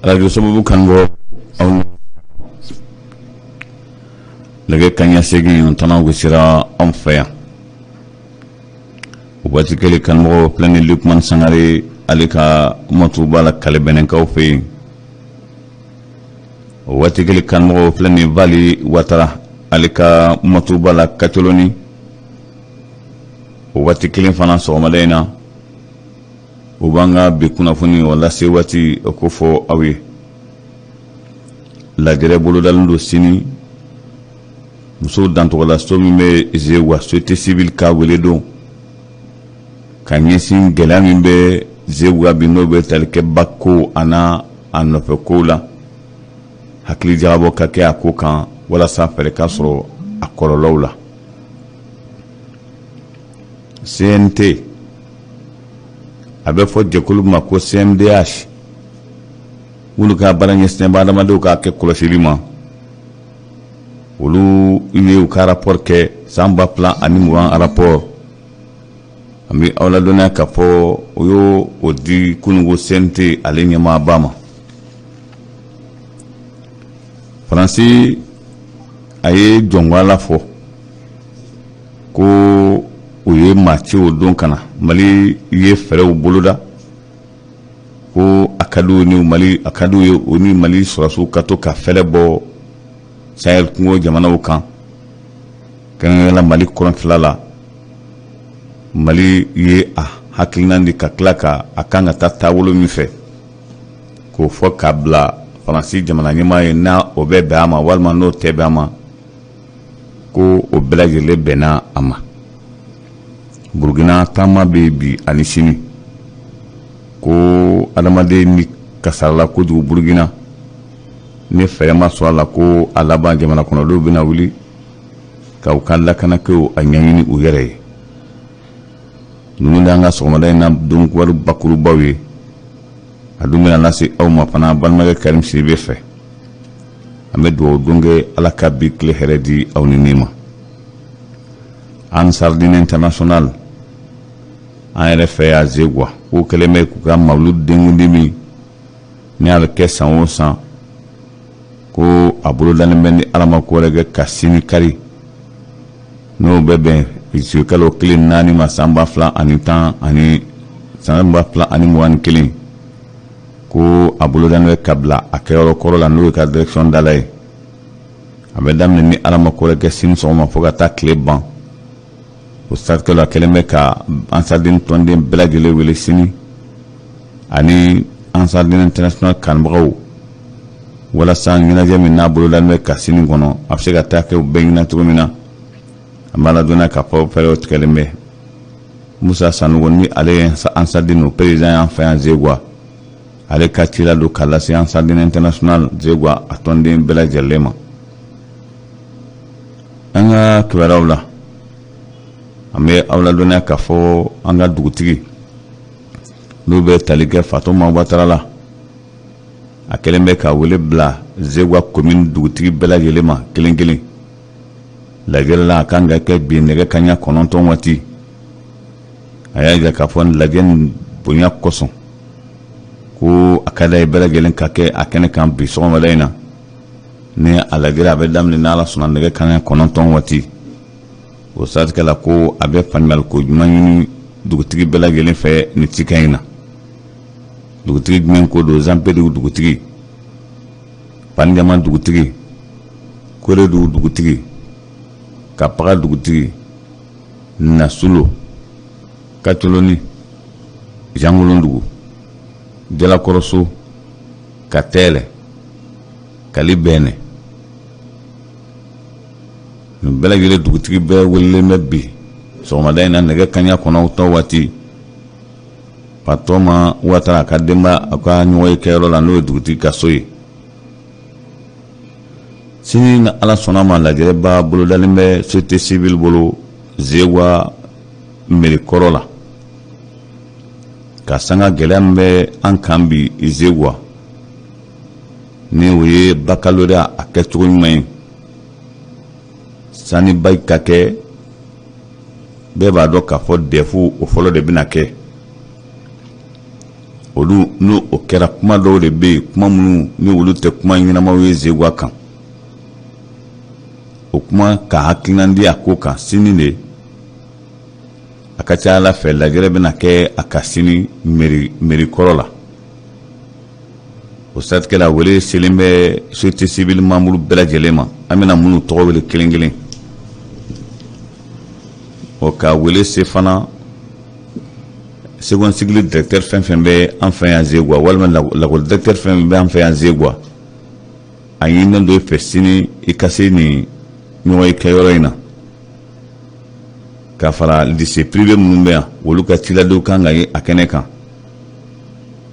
Arajo sababu kanubagaw, aw nɛgɛ kanɲɛ 8 tana gosira anw fɛ yan. O waati kelen, kanubagaw filɛ ni Lukman Sangare, ale ka mɔtuba la Kalebɛnɛkaw fɛ yen. O waati kelen, kanubagaw filɛ ni Vali Watara, ale ka mɔtuba la Katoloni. O waati kelen fana, sɔgɔmada in na, u b'an ka bi kunnafoni o lase waati o ko fɔ aw ye. Lajɛrɛ bolodalen don sini musow dantɔgɔlaso min bɛ Zeguwa, société civile ka wele don ka ɲɛsin gɛlɛya min bɛ Zeguwa bi, n'o bɛ tali kɛ bac ko a n'a a nɔfɛ kow la, hakili jagabɔ ka kɛ a ko kan walasa fɛɛrɛ ka sɔrɔ a kɔlɔlɔw la. CNT, a bɛ fɔ jɛkulu ma ko CMDH, minnu ka baara ɲɛsinnen bɛ adamadenw ka hakɛ kɔlɔsili ma, olu ye u ka rapport kɛ, san 2020 rapport. An bɛ aw ladɔnniya k'a fɔ o y'o o di kununko CNT ale ɲɛmaaba ma. Faransi, a ye jɔnwala fɔ ko u ye maa ci o don ka na Mali ye fɛɛrɛw boloda, ko a ka di ni Mali, a ka di ye o ni Mali sɔrɔdasiw ka to ka fɛlɛ bɔ Sahel kungo jamanaw kan, kɛrɛnkɛrɛnnenya Mali kɔrɔnfɛla la. Mali ye a hakilina di ka tila ka a kan ka taa taabolo min fɛ k'o fɔ k'a bila Faransi jamana ɲɛmaa ye, n'a o bɛ bɛn a ma walima n'o tɛ bɛn a ma, ko o bɛɛ lajɛlen bɛnna a ma. Burukina taama bɛ bi ani sini, ko adamaden ni kasarala kojugu Burukina, ni fɛɛrɛ ma sɔrɔ a la, ko a laban jamana kɔnɔdenw bɛna wuli ka u ka lakanako a ɲɛɲini u yɛrɛ ye. Ninnu de y'an ka sɔgɔmada in na don kibaru bakurubaw ye. A dun bɛna lase aw ma fana balimakɛ Karim Sidibe fɛ. An bɛ dugawu don kɛ, Ala ka bi tile hɛrɛ di aw ni ne ma. Ansar Dine International an yɛrɛ fɛ yan Zeguwa, k'u kɛlen bɛ k'u ka mawulu denkundi min ni a bɛ kɛ san o san, ko a bolodalen bɛ ni Ala ma ko wɛrɛ kɛ ka sini kari, n'o bɛ bɛn kalo tile 4 ma, san 2010 ani san 2021, ko a bolodalen bɛ ka bila a kɛyɔrɔ kɔrɔ la, n'o ye ka direction dala ye. A bɛ daminɛ ni Ala ma ko wɛrɛ kɛ sini sɔgɔma fo ka taa tile ban. O siratigɛ la, kɛlen bɛ ka Ansar Dine tɔnden bɛɛ lajɛlen wele sini ani Ansar Dine International kanubagaw, walasa ɲɛnajɛ min n'a bolodalen bɛ ka sini kɔnɔ, a bɛ se ka taa kɛ u bɛɛ ɲɛna cogo min na. An b'a ladɔnniya k'a fɔ fɛɛrɛw tigɛlen bɛ. Musa Sanogo, ni ale ye Ansar Dine o président y'an fɛ yan Zeguwa, ale ka ci la don k'a lase Ansar Dine International Zeguwa a tɔnden bɛɛ lajɛlen ma. An ka kibaruyaw la, an bɛ aw ladɔnniya k'a fɔ an ka dugutigi n'u bɛ tali kɛ Fatoma Watara la, a kɛlen bɛ ka wele bila Zeguwa commune dugutigi bɛɛ lajɛlen ma kelen kelen. Lajɛrɛ la, a kan ka kɛ bi nɛgɛ kanɲɛ 9 waati. A y'a jira k'a fɔ lajɛ nin bonya kosɔn, ko a ka d'a ye bɛɛ lajɛlen ka kɛ a kɛnɛ kan bi sɔgɔmada in na. Ni a lajɛrɛ, a bɛ daminɛ n'Ala sɔnna nɛgɛ kanɲɛ 9 waati. O siratigɛ la, ko a bɛ faamuyaliko ɲuman ɲini dugutigi bɛɛ lajɛlen fɛ nin cikan in na. Dugutigi jumɛn ko don? Zanpedugu dugutigi, Panjama dugutigi, Koredugu dugutigi, Kapaga dugutigi, Nasulo, Katoloni, Jangolondugu, Jalakɔrɔso, Katɛlɛ, Kalibɛnɛ, nin bɛɛ lajɛlen dugutigi bɛɛ welelen bɛ bi sɔgɔmada in na nɛgɛ kanɲɛ 9 waati, Fatoma Watara ka denba a ka ɲɔgɔn ye kɛyɔrɔ la, n'o ye dugutigi ka so ye. Sini ni Ala sɔnna ma, lajɛrɛba bolodalen bɛ société civile bolo Zeguwa mairie kɔrɔ la, ka sanga gɛlɛya min bɛ an kan bi Zeguwa, ni o ye baccalauréat a kɛcogo ɲuman ye. Sani bac ka kɛ, bɛɛ b'a dɔn k'a fɔ DEF o fɔlɔ de bɛna kɛ. Olu n'o o kɛra, kuma dɔw de bɛ yen, kuma minnu ni olu tɛ kuma ɲɛnamaw ye Zeguwa kan. O kuma ka hakilina di a ko kan sini de, a ka ca Ala fɛ, lajɛrɛ bɛna kɛ a ka sini mairie kɔrɔ la. O siratigɛ la, wele selen bɛ société civile membre bɛɛ lajɛlen ma, an bɛna minnu tɔgɔ wele kelen kelen. O ka wele se fana second cycle directeur fɛn fɛn bɛ an fɛ yan Zeguwa, walima lakɔli directeur fɛn fɛn bɛ an fɛ yan Zeguwa, a ɲininen don i fɛ sini i ka se nin ɲɔgɔn ye kɛyɔrɔ in na, ka fara lycée privé minnu bɛ yan, olu ka ciladenw kan ka ye a kɛnɛ kan.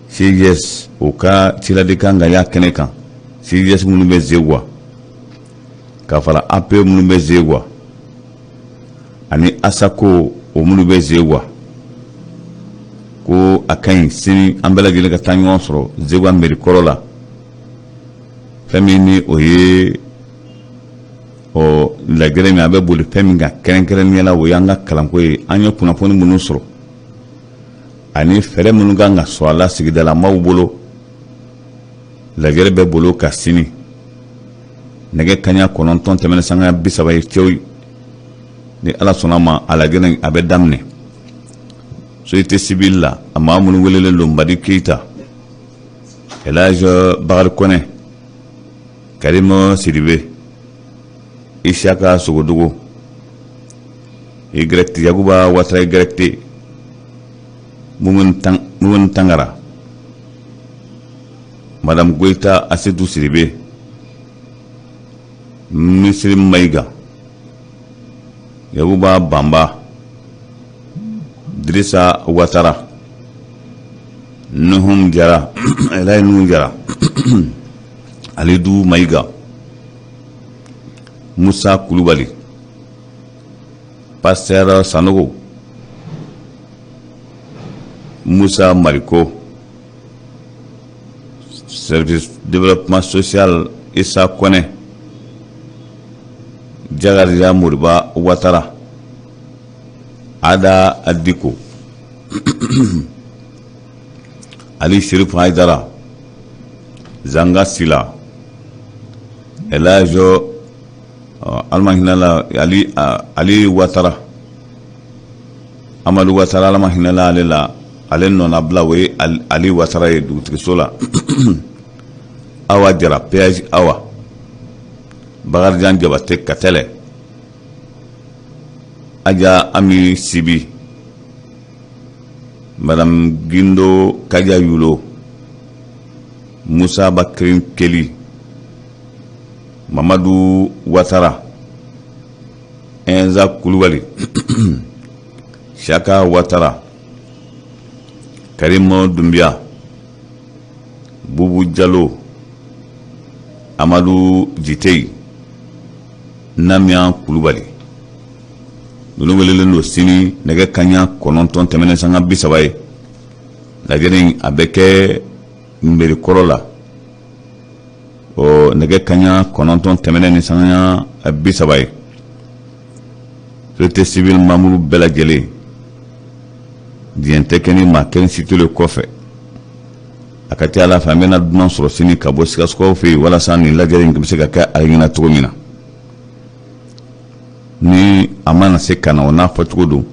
CGS, o ka ciladen kan ka ye a kɛnɛ kan, CGS minnu bɛ Zeguwa, ka fara APE minnu bɛ Zeguwa ani ASACO, o minnu bɛ Zeguwa, ko a ka ɲi sini an bɛɛ lajɛlen ka taa ɲɔgɔn sɔrɔ Zeguwa mairie kɔrɔ la. Fɛn min ni o ye ɔ lajɛrɛ min a bɛ boli fɛn min kan kɛrɛnkɛrɛnnenya la, o y'an ka kalanko ye. An ye kunnafoni minnu sɔrɔ ani fɛɛrɛ minnu kan ka sɔrɔ a la sigidalamaw bolo, lajɛrɛ bɛ bolo ka sini nɛgɛ kaɲa 9 tɛmɛnen sanga 30 ye cɛw. Ni Ala sɔnna ma, a lajɛrɛ a bɛ daminɛ. Société civile la, a maa minnu welelen don: Madi Keyita, Elhadj Bakari Kɔnɛ, Karim Sidibe, Isaka Sogodogo, Y Yakuba Watara, YT Mumuni Tangara, Madame Goyita Asetu Sidibe, Misiri Mayiga, Yakuba Banba, Dirisa Watara, Nuhum Jara, Elayi Nuhum Jara, Alidu Mayiga, Musa Kulubali, Pasteur Sanogo, Musa Mariko, Service développement social Isa Kɔnɛ, Jakarija Moriba Watara, Ada Adiko, Ali Sherif Haidara, Zanga Sila, Elhadj Alama hinɛla Ali, Ali Watara, Amadu Watara, Alama hinɛla ale la, ale nɔnabila o ye Ali Watara ye dugutigiso la, Awa Jara péage Awa, Bakarijan Jabate Katɛlɛ, Aja Ami Sibi, Madame Gindo Kaja Yulo, Musa Bakirin Keli, Mamadu Watara, Enza Kulubali, Siaka Watara, Karim Dumbiya, Bubu Jalo, Amadu Jiteyi, Namiya Kulubali. Ninnu welelen don sini nɛgɛ kaɲa 9 tɛmɛnen sanga 30 ye. Lajɛrɛ in a bɛ kɛ mairie kɔrɔ la, ɔ nɛgɛ kaɲa 9 tɛmɛnen ni sanga 30 ye. Société civile membre bɛɛ lajɛlen, diɲɛ tɛ kɛ ni maa kelen situlen kɔfɛ. A ka ca Ala fɛ, an bɛna dunan sɔrɔ sini ka bɔ Sikasokaw fɛ yen, walasa nin lajɛrɛ in bɛ se ka kɛ a ɲɛna cogo min na. Ni a mana se ka na, o n'a fɔcogo don,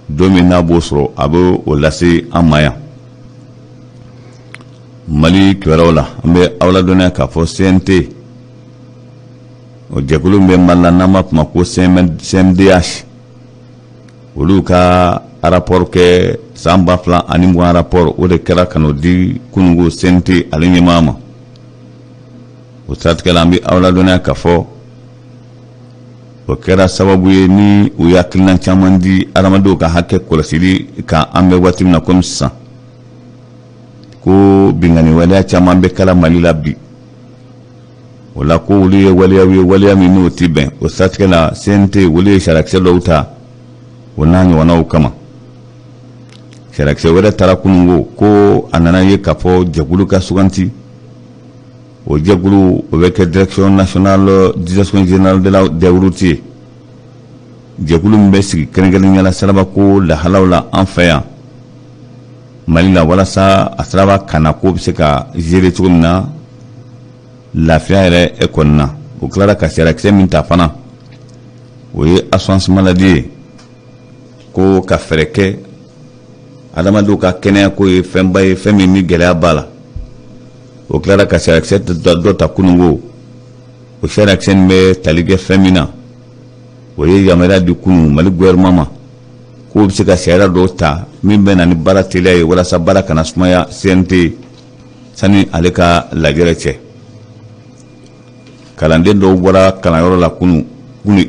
don min n'a b'o sɔrɔ, a bɛ o lase an ma yan. Mali kibaruyaw la, an bɛ aw ladɔnniya k'a fɔ CNT, o jɛkulu min bɛ Mali la n'an b'a fɔ ma ko CMDH, olu ka rapport kɛ san 2020 rapport, o de kɛra ka n'o di kununko CNT ale ɲɛmaa ma. O siratigɛ la, an bɛ aw ladɔnniya k'a fɔ o kɛra sababu ye ni u ye hakilina caman di adamadenw ka hakɛ kɔlɔsili kan. An bɛ waati min na komi sisan, ko binkanni waleya caman bɛ kɛla Mali la bi, o la ko olu ye waleyaw ye, waleya min n'o ti bɛn. O siratigɛ la, CNT olu ye sariyakisɛ dɔw ta o n'a ɲɔgɔnnaw kama. Sariyakisɛ wɛrɛ taara kununko ko a nana ye k'a fɔ jɛkulu ka suganti, o jɛkulu o bɛ kɛ direction nationale, direction générale de la des routes ye, jɛkulu min bɛ sigi kɛrɛnkɛrɛnnenya la sirabako lahalaw la an fɛ yan. Mali la walasa a siraba kanna ko bɛ se ka gérer cogo min na lafiya yɛrɛ e kɔni na. O tilara ka sariyakisɛ min ta fana, o ye assurance maladie ye, ko ka fɛɛrɛ kɛ adamadenw ka kɛnɛya ko ye fɛnba ye, fɛn min ni gɛlɛya b'a la. O tilara ka sariyakisɛ dɔ ta kununko. O sariyakisɛ in bɛ tali kɛ fɛn min na, o ye yamaruya di kunun Mali gouvernement ma k'o bɛ se ka sariya dɔw ta min bɛ na ni baara teliya ye, walasa baara kana sumaya CNT sani ale ka lajɛrɛ cɛ. Kalanden dɔw bɔra kalanyɔrɔ la kunun kunu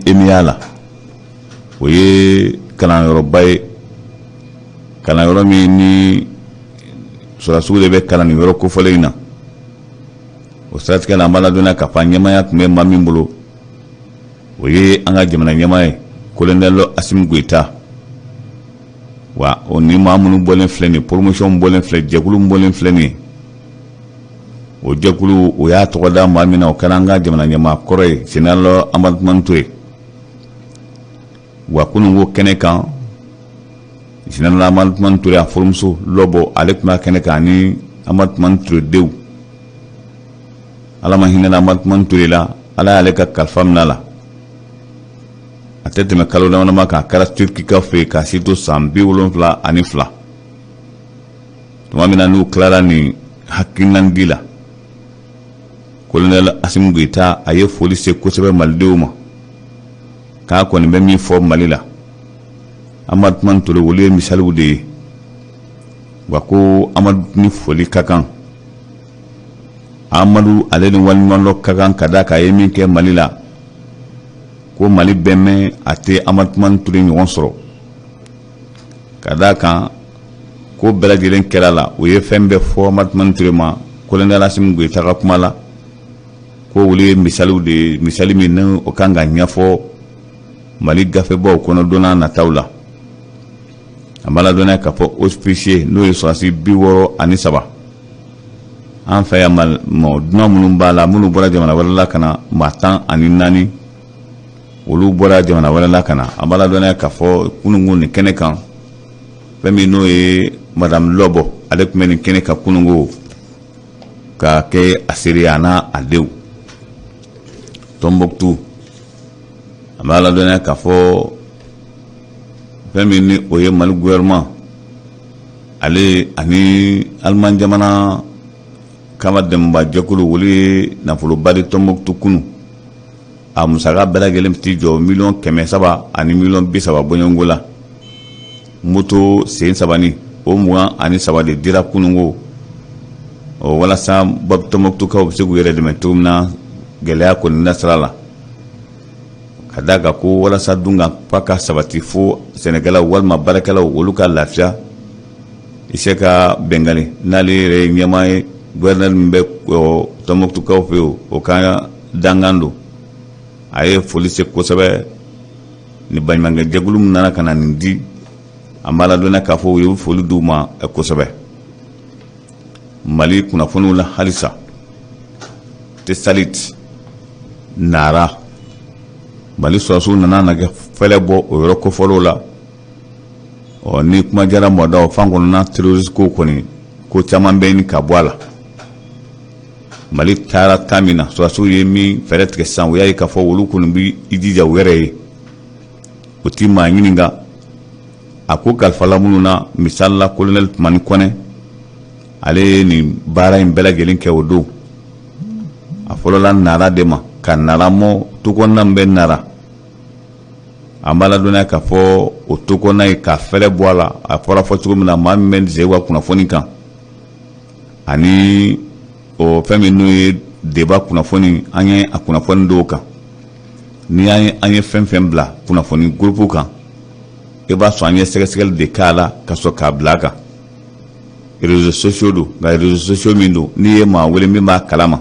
EMIA la. O ye kalanyɔrɔba ye, kalanyɔrɔ min ni sɔrɔdasiw de bɛ kalan nin yɔrɔ kofɔlen in na. O siratigɛ la, an b'a ladɔnniya k'a fɔ a ɲɛmaaya tun bɛ maa min bolo, o ye an ka jamana ɲɛmaa ye, colonel Asimi Goyita. Wa o ni maa minnu bɔlen filɛ nin, promotion bɔlen filɛ, jɛkulu bɔlen filɛ nin ye, o jɛkulu o y'a tɔgɔ da maa min na, o kɛra an ka jamana ɲɛmaa kɔrɔ ye, général Amadu Tumani Ture. Wa kununko kɛnɛ kan, général Amadu Tumani Ture a furumuso Lɔbɔ, ale tun b'a kɛnɛ kan ani Amadu Tumani Ture denw. Ala ma hinɛna Amadu Tumani Ture la, Ala y'ale ka kalifa minɛ a la. A tɛ tɛmɛ kalo damadama kan, a kɛra Turkikaw fɛ yen k'a si to san 72. Tuma min na n'u tilara nin hakilinandi la, colonel Asimi Goyita a ye foli se kosɛbɛ malidenw ma, k'a kɔni bɛ min fɔ Mali la, Amadu Tumani Ture, olu ye misaliw de ye. Wa ko Amadu ni foli ka kan, Amadu ale ni waleɲumandɔn ka kan, ka d'a kan a ye min kɛ Mali la, ko Mali bɛɛ mɛn a tɛ Amadu Tumani Ture ɲɔgɔn sɔrɔ, ka d'a kan ko bɛɛ lajɛlen kɛra la. U ye fɛn bɛɛ fɔ Amadu Tumani Ture ma, colonel Asimi Goyita ka kuma la, ko olu ye misaliw de ye, misali min ni o kan ka ɲɛfɔ Mali gafebaw kɔnɔ don n'a nataw la. An b'a ladɔnniya k'a fɔ officier, n'o ye sɔrɔdasi 63, an fɛ yan mɔgɔ dunan minnu b'a la, minnu bɔra jamana wɛrɛ la ka na, maa 14, olu bɔra jamana wɛrɛ la ka na. An b'a ladɔnniya k'a fɔ kununko nin kɛnɛ kan, fɛn min n'o ye madame Lɔbɔ, ale tun bɛ nin kɛnɛ kan kununko ka kɛ a seere, a n'a a denw. Tɔnbɔkutu, an b'a ladɔnniya k'a fɔ fɛn min ni o ye Mali gouvernement ale ani Aliman jamana kama dɛmɛbaa jɛkulu, olu ye nafoloba di Tɔnbɔkutu kunu. A musaka bɛɛ lajɛlen bɛ t'i jɔ miliyɔn 300 ani miliyɔn 30 bɔɲɔgɔnko la. Moto sen saba ni o 23 de dira kununko o, walasa Tɔnbɔkutukaw bɛ se k'u yɛrɛ dɛmɛ cogo min na gɛlɛya kɔni na sira la, ka d'a kan ko walasa dunkafa ka sabati fo sɛnɛkɛlaw walima baarakɛlaw olu ka lafiya. I se ka Bɛngali, n'ale yɛrɛ ye ɲɛmaa ye, gouverneur min bɛ Tɔnbɔkutukaw fɛ yen, o ka dankan don. A ye foli se kosɛbɛ ni baɲumankɛ jɛkulu min nana ka na nin di. An b'a ladɔnniya k'a fɔ u ye foli d'u ma kosɛbɛ. Mali kunnafoniw la halisa, Tesalit Nara, Mali sɔrɔdasiw nana na kɛ fɛlɛ bɔ o yɔrɔ kofɔlenw la. Ɔ ni kuma jara mɔdaw fan kɔnɔna terroriste ko kɔni, ko caman bɛ ɲini ka bɔ a la. Mali taara taa min na, sɔrɔdasiw ye min fɛɛrɛ tigɛ sisan, u y'a ye k'a fɔ olu kɔni bɛ i jija u yɛrɛ ye, o ti maa ɲininka. A ko kalifala minnu na, misali la colonel Tumani Kɔnɛ, ale ye nin baara in bɛɛ lajɛlen kɛ o don. A fɔlɔla Nara de ma ka Nara mɔ tukɔnɔna min bɛ Nara. An b'a ladɔnniya k'a fɔ o tukɔnɔna ye ka fɛlɛ bɔ a la. A fɔra fɔ cogo min na, maa min bɛ Zewa kunnafoni kan ani o fɛn min n'o ye débat kunnafoni, an ye a kunnafoni dɔw kan. N'i y'an ye, an ye fɛn fɛn bila kunnafoni groupe kan, i b'a sɔrɔ an ye sɛgɛsɛgɛli de k'a la ka sɔrɔ k'a bila a kan. Réseaux sociaux don, nka réseaux sociaux min don, n'i ye maa wele min b'a kalama,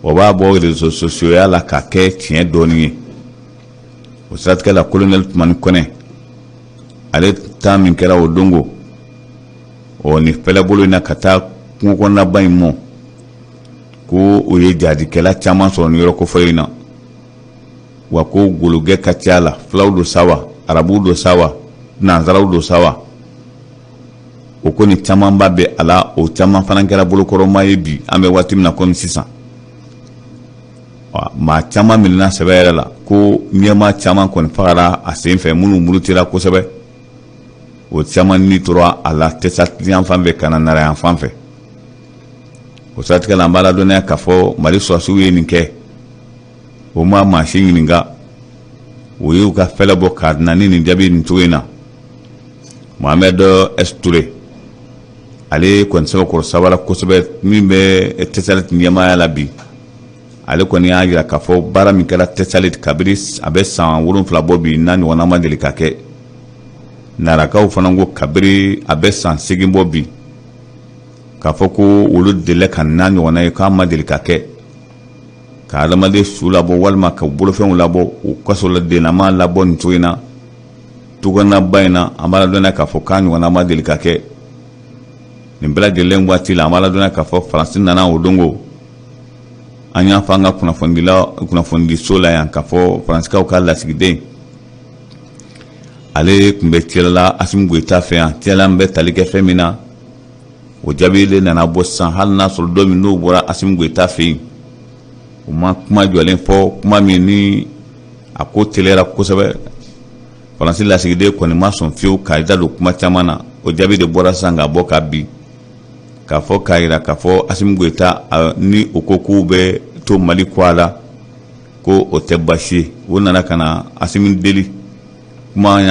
o b'a bɔ réseaux sociaux ya la k'a kɛ tiɲɛ dɔɔnin ye. O siratigɛ la, colonel Tumani Kɔnɛ, ale taa min kɛra o dongo ɔ nin fɛlɛbolo in na ka taa kungo kɔnɔnaba in mɔ, ko o ye jadikɛla caman sɔrɔ nin yɔrɔ kofɔlen in na. Wa ko gologɛ ka ca la, fulaw don sa wa, arabuw don sa wa, nansaraw don sa wa. O kɔni camanba bɛ a la, o caman fana kɛra bolokɔrɔma ye bi an bɛ waati min na komi sisan. Maa caman minɛna sɛbɛ yɛrɛ la, ko ɲɛmaa caman kɔni fagara a sen fɛ, minnu murutira kosɛbɛ, o caman ni tora a la Tɛsali yan fan fɛ ka na Nara yan fan fɛ. O siratigɛ la, an b'a ladɔnniya k'a fɔ Mali sɔrɔdasiw ye nin kɛ, o ma maa si ɲininka, o y'u ka fɛlɛ bɔ ka na ni nin jaabi nin cogo in na. Mohamed S Touré, ale kɔni sɛbɛkɔrɔ sabara kosɛbɛ, min bɛ Tɛsali ɲɛmaaya la bi, ale kɔni y'a jira k'a fɔ baara min kɛra Tɛsali kabini a bɛ san 7 bɔ bi, n'a ɲɔgɔnna ma deli ka kɛ. Narakaw fana ko kabini a bɛ san 8 bɔ bi, k'a fɔ ko olu delila ka n'a ɲɔgɔnna ye, k'a ma deli ka kɛ, ka adamaden su labɔ walima ka bolofɛnw labɔ, u kasoladennama labɔ nin cogo in na tuganaba in na. An b'a ladɔnniya k'a fɔ k'a ɲɔgɔnna ma deli ka kɛ. Nin bɛɛ lajɛlen waati la, an b'a ladɔnniya k'a fɔ Faransi nana o don ko an y'a fɔ an ka kunnafonidiso la yan k'a fɔ Faransikaw ka lasigiden, ale tun bɛ cila la Asimi Goyita fɛ yan. Cila bɛ tali kɛ fɛn min na, o jaabi de nana bɔ sisan. Hali n'a sɔrɔ don min n'o bɔra Asimi Goyita fɛ yen, u ma kuma jɔlen fɔ, kuma min ni a ko teliyara kosɛbɛ. Faransi lasigiden kɔni ma sɔn fiyewu k'a da don kuma caman na. O jaabi de bɔra sisan ka bɔ ka bi k'a fɔ k'a jira k'a fɔ Asimi Goyita ni o ko k'u bɛ to Mali kɔ a la, ko o tɛ baasi ye. U nana ka na Asimi deli, kuma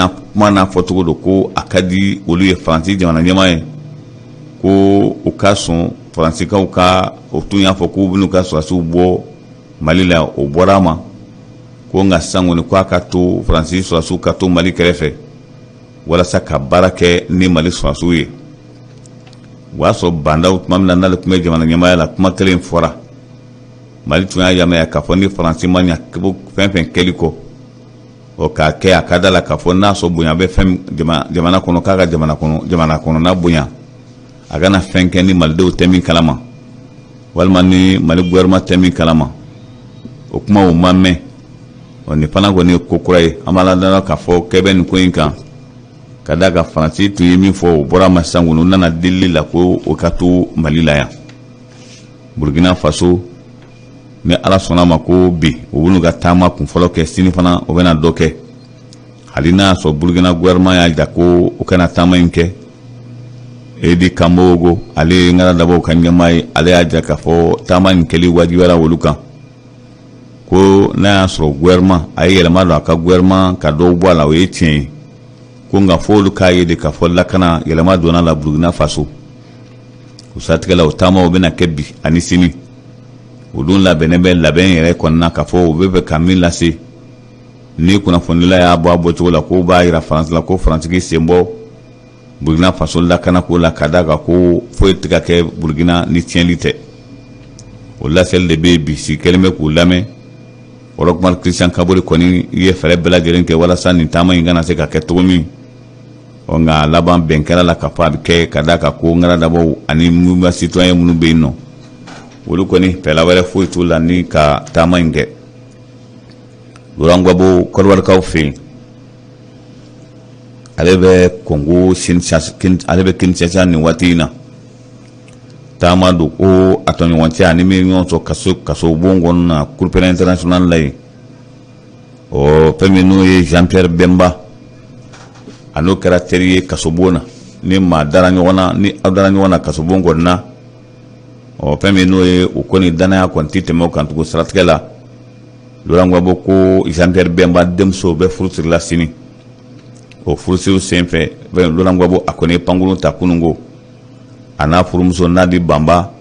n'a fɔcogo don, ko a ka di olu ye, Faransi jamana ɲɛmaa ye, ko u ka sɔn Faransikaw ka o tun y'a fɔ k'u bɛn'u ka sɔrɔdasiw bɔ Mali la, o bɔra a ma ko nka sisan kɔni ko a ka to Faransi sɔrɔdasiw ka to Mali kɛrɛfɛ walasa ka baara kɛ ni Mali sɔrɔdasiw ye. O y'a sɔrɔ Ba Ndaw tuma min na n'ale tun bɛ jamana ɲɛmaaya la, kuma kelen fɔra. Mali tun y'a yamaruya k'a fɔ ni Faransi ma ɲa fɛn fɛn kɛli kɔ, ɔ k'a kɛ a ka da la k'a fɔ n'a sɔrɔ bonya bɛ fɛn jamana kɔnɔ, k'a ka jamana kɔnɔ jamana kɔnɔna bonya, a kana fɛn kɛ ni malidenw tɛ min kalama walima ni Mali gouvernement tɛ min kalama. O kuma o ma mɛn. Ɔ nin fana kɔni ye ko kura ye. An b'a ladɔnniya k'a fɔ kɛ bɛ nin ko in kan ka d'a kan Faransi tun ye min fɔ, o bɔra a ma sisan kɔni, u nana delili la ko o ka to Mali la yan. Burkina Faso, ni Ala sɔnna ma, ko bi u bɛn'u ka taama kun fɔlɔ kɛ, sini fana u bɛna dɔ kɛ. Hali n'a y'a sɔrɔ Burkina gouvernement y'a jira ko u kana taama in kɛ, Edi Kanbogo, ale ye ŋaradabaw ka ɲɛmaa ye, ale y'a jira k'a fɔ taama in kɛli wajibiyara olu kan, ko n'a y'a sɔrɔ gouvernement a ye yɛlɛma don a ka gouvernement ka dɔw bɔ a la, o ye tiɲɛ ye, ko nka fo olu k'a ye de k'a fɔ lakana yɛlɛma donna la Burkina Faso. O siratigɛ la, o taamaw bɛna kɛ bi ani sini. O dun labɛnnen bɛ labɛn yɛrɛ kɔnɔna k'a fɔ u bɛ fɛ ka min lase ni kunnafonidila y'a bɔ a bɔcogo la, k'o b'a jira Faransi la ko Faransi k'i sen bɔ Burkina Faso lakana ko la, ka d'a kan ko foyi tɛ ka kɛ Burkina ni tiɲɛli tɛ. O laseli de bɛ bi, sigi kɛlen bɛ k'u lamɛn. Roch Marc Christian Kabore kɔni ye fɛɛrɛ bɛɛ lajɛlen kɛ walasa nin taama in kana se ka kɛ cogo min. Ɔ nka laban bɛn kɛra la k'a fɔ a bɛ kɛ, ka d'a kan ko ŋaradabaw ani mouvement citoyen minnu bɛ yen nɔ, olu kɔni fɛla wɛrɛ foyi t'u la ni ka taama in kɛ. Laurent Gbagbo, Kɔdiwarikaw fɛ yen, ale bɛ Kɔngo, ale bɛ Kinshasa nin waati in na. Taama don ko a tɔɲɔgɔn cɛ ani min ɲɔgɔn sɔrɔ kaso kasobon kɔnɔna na, Cour pénale internationale la yen. Ɔ fɛn min n'o ye Jean Pierre Bemba, a n'o kɛra teri ye kasobon na. Ni maa dara ɲɔgɔn na, ni aw dara ɲɔgɔn na kasobon kɔnɔna na, ɔ fɛn min n'o ye o kɔni danaya kɔni tɛ tɛmɛ o kan tugun. Siratigɛ la, Laurent Gbagbo ko Jean Pierre Bemba denmuso bɛ furu siri la sini. O furusiri senfɛ, Laurent Gbagbo a kɔni ye pankurun ta kununko, a n'a furumuso Nadi Banba,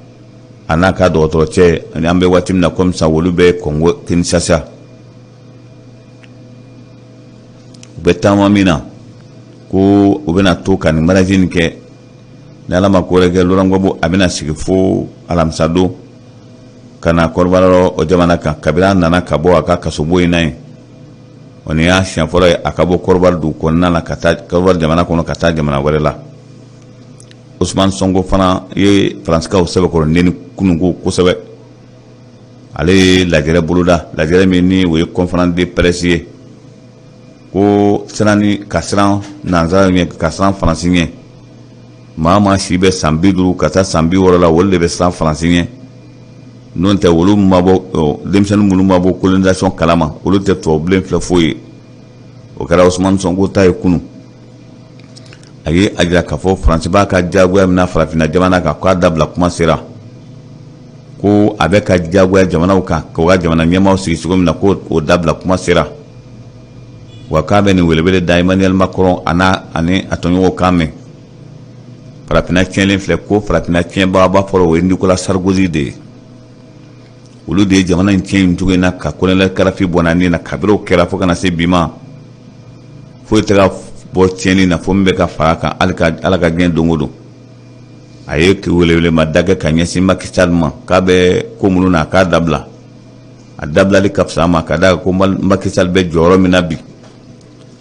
a n'a ka dɔgɔtɔrɔ cɛ. Ani an bɛ waati min na komi sisan, olu bɛ Kɔngo Kinshasa. U bɛ taama min na, ko u bɛna to ka nin mariage nin kɛ. Ni Ala ma ko wɛrɛ kɛ, Laurent Gbagbo a bɛna sigi fo alamisa don ka na Kɔdiwari o jamana kan. Kabini a nana ka bɔ a ka kasobon in na yen, o nin y'a siɲɛ fɔlɔ ye a ka bɔ Kɔdiwari dugu kɔnɔna la ka taa Kɔdiwari jamana kɔnɔ ka taa jamana wɛrɛ la. Ousmane Sonko fana ye Faransikaw sɛbɛkɔrɔ neni kununko kosɛbɛ. Ale ye lajɛrɛ boloda, lajɛrɛ min ni o ye conférence de presse ye, ko siran ni ka siran nansara ɲɛ, ka siran Faransi ɲɛ. Maa maa si bɛ san 50 ka taa san 60 la, olu de bɛ siran Faransi ɲɛ. N'o tɛ, olu ma bɔ, denmisɛnnin minnu ma bɔ colonisation kalama, olu tɛ tubabubilen filɛ foyi ye. O kɛra Ousmane Sonko ta ye kunun. A ye a jira k'a fɔ Faransi b'a ka jagoya min na farafinna jamana kan, k'a dabila kuma sera. Ko a bɛ ka jagoya jamanaw kan k'u ka jamana ɲɛmaaw sigi cogo min na, ko o dabila kuma sera. Wa k'a bɛ nin welewele da Emmanuel Macron a n'a ani a tɔɲɔgɔnw kan mɛn. Farafinna tiɲɛlen filɛ, ko farafinna tiɲɛbagaba fɔlɔ, o ye Nicolas Sarkozy de ye. Olu de ye jamana in tiɲɛ in cogo in na ka colonel Kadafi bɔnna ni na. Kabini o kɛra fo ka na se bi ma, foyi tɛ ka bɔ tiɲɛni na fo min bɛ ka fara a kan ala ka diɲɛ don o don. A ye welewelema da kɛ ka ɲɛsin Macky Sall ma, k'a bɛ ko minnu na, a k'a dabila. A dabilali ka fisa a ma, ka d'a kan ko Macky Sall bɛ jɔyɔrɔ min na bi,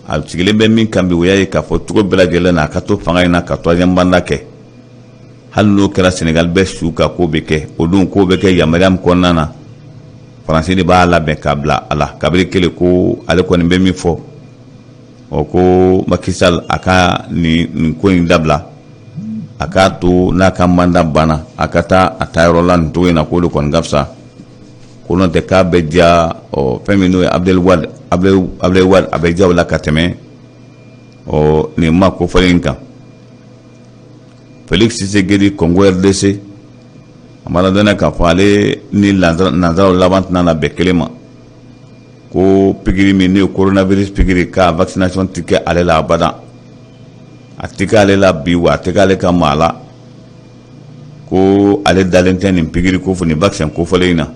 a sigilen bɛ min kan bi, o y'a ye k'a fɔ cogo bɛɛ lajɛlen na, a ka to fanga in na ka troisième mandat kɛ. Hali n'o kɛra, Sénégal bɛɛ su ka ko bɛ kɛ. O dun ko bɛ kɛ yamaruya min kɔnɔna na, Faransi de b'a labɛn k'a bila a la. Kabiri kelen ko ale kɔni bɛ min fɔ, ɔ ko Macky Sall a ka nin ko in dabila, a k'a to n'a ka mandat banna, a ka taa a taayɔrɔ la nin cogo in na, k'o de kɔni ka fisa. Ko n'o tɛ, k'a bɛ diya ɔ fɛn min n'o ye Abdoulaye Wade, Wade a bɛ diya o la ka tɛmɛ ɔ nin ma kofɔlen in kan. Félix Tshisekedi, Congo RDC, a ma ladɔnniya k'a fɔ ale ni nanzaraw laban tɛna na bɛn kelen ma, ko pikiri min n'o ye coronavirus pikiri, k'a vaccination tɛ kɛ ale la abada. A tɛ kɛ ale la bi, wa a tɛ kɛ ale ka maa la. Ko ale dalen tɛ nin pikiri ko fɔ, nin vaccin kofɔlen in na.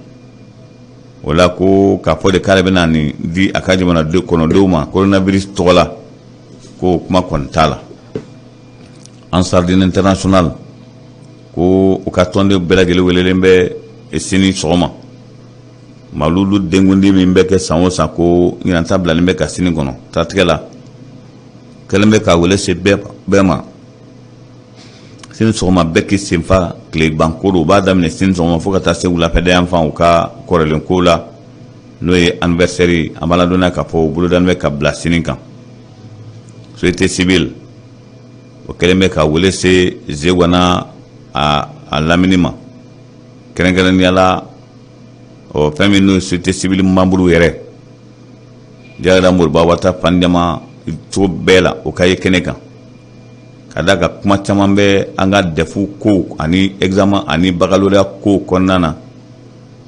O la, ko k'a fɔ de k'ale bɛna nin di a ka jamana kɔnɔdenw ma coronavirus tɔgɔ la, ko kuma kɔni t'a la. Ansar Dine International ko u ka tɔnden bɛɛ lajɛlen welelen bɛ sini sɔgɔma Maludu denkundi min bɛ kɛ san o san, ko ɲinan ta bilalen bɛ ka sini kɔnɔ tatigɛ la. Kɛlen bɛ ka wele se bɛɛ ma sini sɔgɔma, bɛɛ k'i senfa tileban ko don. U b'a daminɛ sini sɔgɔma fo ka taa se wulafɛda yan fan. U ka kɔrɔlen ko la, n'o ye anniversaire, an b'a ladɔnniya k'a fɔ u bolodalen bɛ ka bila sini kan. Société civile, o kɛlen bɛ ka wele se Zeguwa n'a a lamini ma, kɛrɛnkɛrɛnnenya la ɔ fɛn min n'o ye société civile membre yɛrɛ Jara Moriba Wata Fandjama, cogo bɛɛ la o ka ye kɛnɛ kan, ka d'a kan kuma caman bɛ an ka DEF ko ani examen ani baccalauréat ko kɔnɔna na,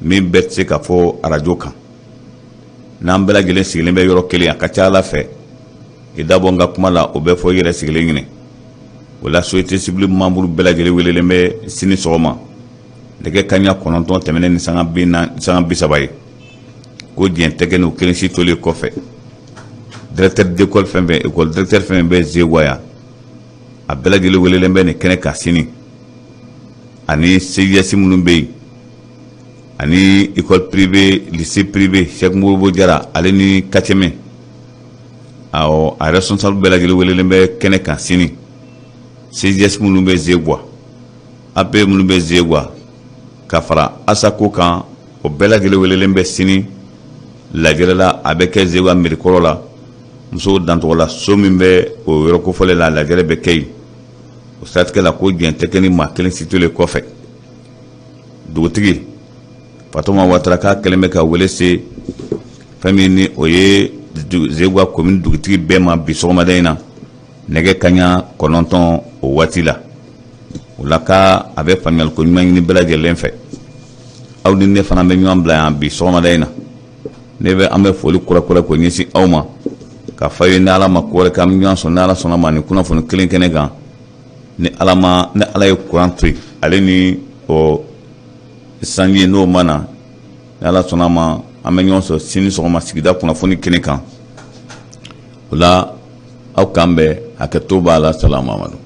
min bɛɛ tɛ se ka fɔ arajo kan. N'an bɛɛ lajɛlen sigilen bɛ yɔrɔ kelen, a ka ca ala fɛ, i dabɔ n ka kuma la, o bɛ fɔ i yɛrɛ sigilen ɲinɛ. O la, société civile membre bɛɛ lajɛlen welelen bɛ sini sɔgɔma nɛgɛ kanɲɛ 9 tɛmɛnen ni sanga 40, sanga 30 ye. Ko diɲɛ tɛ kɛ n'o kelen si tolen kɔfɛ. Directeur d'école fɛn fɛn, école directeur fɛn fɛn bɛ Zeguwa yan, a bɛɛ lajɛlen welelen bɛ nin kɛnɛ kan sini, ani CIS minnu bɛ yen, ani école privée, lycée privé Cheikh Modibo Jara, ale ni Kacɛmɛ, awɔ, a responsable bɛɛ lajɛlen welelen bɛ kɛnɛ kan sini. CIS minnu bɛ Zeguwa, AP minnu bɛ Zeguwa, ka fara ASACO kan, o bɛɛ lajɛlen welelen bɛ sini lajɛrɛ la. A bɛ kɛ Zeguwa mairie kɔrɔ la, musow dantɔgɔla so min bɛ o yɔrɔ kofɔlen la, lajɛrɛ bɛ kɛ yen. O siratigɛ la, ko diɲɛ tɛ kɛ ni maa kelen si tolen kɔfɛ. Dugutigi Fatoma Watara k'a kɛlen bɛ ka wele se fɛn min ni o ye Zeguwa commune dugutigi bɛɛ ma bi sɔgɔmada in na nɛgɛ kanɲɛ 9 o waati la. O la, ka a bɛ faamuyaliko ɲuman ɲini bɛɛ lajɛlen fɛ. Aw ni ne fana bɛ ɲɔgɔn bila yan bi sɔgɔmada in na. Ne bɛ an bɛ foli kura kura ko ɲɛsin aw ma, ka fɔ ye ni ala ma ko wɛrɛ k'an bɛ ɲɔgɔn sɔrɔ, ni ala sɔnna ma, ni kunnafoni kelen kɛnɛ kan. Ni ala ma, ni ala ye kuran to yen, ale ni ɔ sanji n'o ma na, ni ala sɔnna ma, an bɛ ɲɔgɔn sɔrɔ sini sɔgɔma sigida kunnafoni kɛnɛ kan. O la, aw k'an bɛn, hakɛto b'a la. Salamamadu.